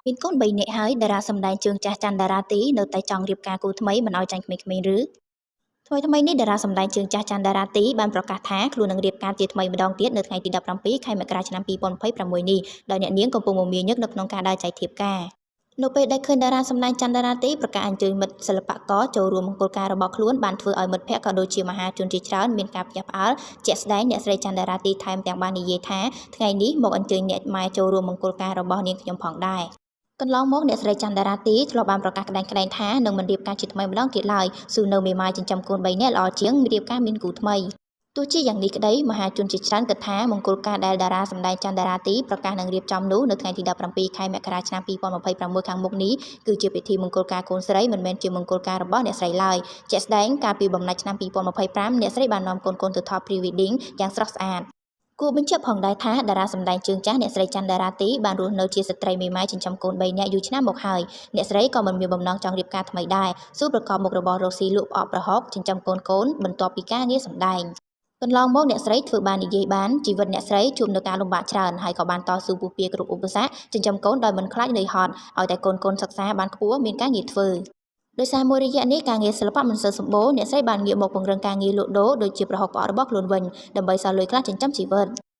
មានកូន៣នាក់ហើយតារាសម្ដែងជើងចាស់ចាន់តារាទីនៅតែចង់រៀបការគូថ្មីមិនឲ្យចាញ់ក្មេងៗឬថ្មីថ្មីនេះតារាសម្ដែងជើងចាស់ចាន់តារាទីបានប្រកាសថាខ្លួននឹងរៀបការជាថ្មីម្ដងទៀតនៅថ្ងៃទី17ខែមករាឆ្នាំ2026នេះដោយអ្នកនាងកំពុងមមាញឹកនៅក្នុងការដើរចែកធៀបការនៅពេលដែលឃើញតារាសម្ដែងចន្ទរាទីប្រកាសអញ្ជើញមិត្តសិល្បករចូលរួមមង្គលការរបស់ខ្លួនបានធ្វើឲ្យមិត្តភ័ក្តិក៏ដូចជាមហាជនជាច្រើនមានការភ្ញាក់ផ្អើលជាក់ស្ដែងអ្នកស្រីចន្ទរាទីថែមទាំងបាននិយាយថាថ្ងៃនេះមកអញ្ជើញអ្នកម៉ែចូលរួមមង្គលការរបស់នាងខ្ញុំផងដែរកន្លងមកអ្នកស្រីចន្ទរាទីធ្លាប់បានប្រកាសក្តែងៗថានឹងមិនរៀបការជាថ្មីម្ដងទៀតឡើយស៊ូនៅមេម៉ាយចិញ្ចឹមកូន3នាក់ល្អជាងរៀបការមានគូថ្មីទោះជាយ៉ាងនេះក្តីមហាជនជាច្រើនគិតថាមង្គលការដែលតារាសម្ដែងចន្ទរាទីប្រកាសនឹងរៀបចំនោះនៅថ្ងៃទី17ខែមករាឆ្នាំ2026ខាងមុខនេះគឺជាពិធីមង្គលការកូនស្រីមិនមែនជាមង្គលការរបស់អ្នកស្រីឡើយជាក់ស្ដែងកាលពីបំណាច់ឆ្នាំ2025អ្នកស្រីបាននាំកូនៗទៅថត Pre Wedding យ៉ាងស្រស់ស្អាតគួរបញ្ជាក់ផងដែរថាតារាសម្ដែងជើងចាស់អ្នកស្រីចន្ទតារាទីបានរស់នៅជាស្ត្រីមេម៉ាយចិញ្ចឹមកូន3នាក់យូរឆ្នាំមកហើយអ្នកស្រីក៏មិនមានបំណងចង់រៀបការថ្មីដែរស៊ូប្រកបមុខរបររកស៊ីលក់ផ្អកប្រហុកចិញ្ចឹមកូនៗបន្ទាប់ពីការងារសម្ដែងកន្លងមកអ្នកស្រីធ្វើបាននិយាយបានជីវិតអ្នកស្រីជួបនៅការលំបាកច្រើនហើយក៏បានតស៊ូពុះពារគ្រប់ឧបសគ្គចិញ្ចឹមកូនដោយមិនខ្លាចនឿយហត់ឲ្យតែកូនៗសិក្សាបានខ្ពស់មានការងារធ្វើដោយសារមួយរយៈនេះការងារសិល្បៈមិនសូវសម្បូរអ្នកស្រីបានងាកមកពង្រឹងការងារលក់ដូរដូចជាប្រហុកផ្អករបស់ខ្លួនវិញដើម្បីសល់លុយខ្លះចិញ្ចឹមជីវិត។